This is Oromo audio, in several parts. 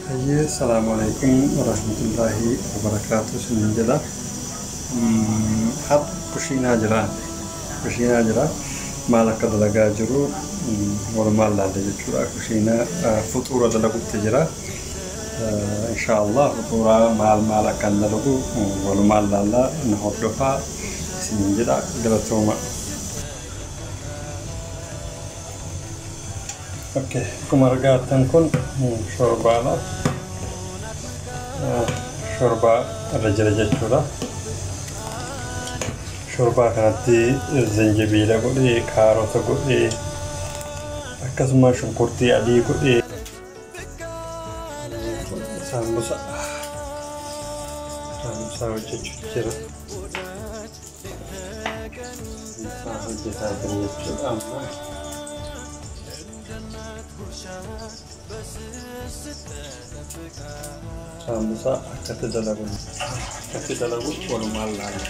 Hayyee, salaamu alaikum warahmatullaahi wabarakaatu isiniin jedha. Har'a kushiinaa jira. Kushiinaa jira. Maal akka dalagaa jiru walumaan laalla jechuudha. Kushiinaa fuxuura dalagutti jira. Inshaallah fuxuura maal maal akka hin dalagu walumaan laalla, na hordofaa isiniin jedha, galatooma. Okay, akkuma argattan kun shorbaadha. Shorbaa irra jira jechuudha. Shorbaa kanatti zanjabiila godhee, kaarota godhee, akkasuma shunkurtii adii godhee, saambusa saambusaa hojjechuutu jira. Saambusaa hojjetaa jira jechuudha amma. Saambusaa akkatti dalagu walumaan laalla.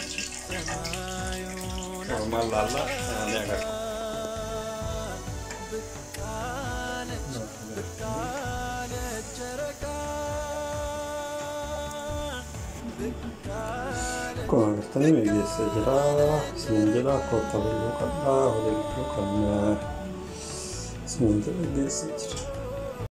Walumaan laalla, ni agarra. Akkuma agartanii geessee jira. Isiniin jedha, kottaa bulluqadhaa, waliin bulluqannaa isiniin jedha, geessee jira.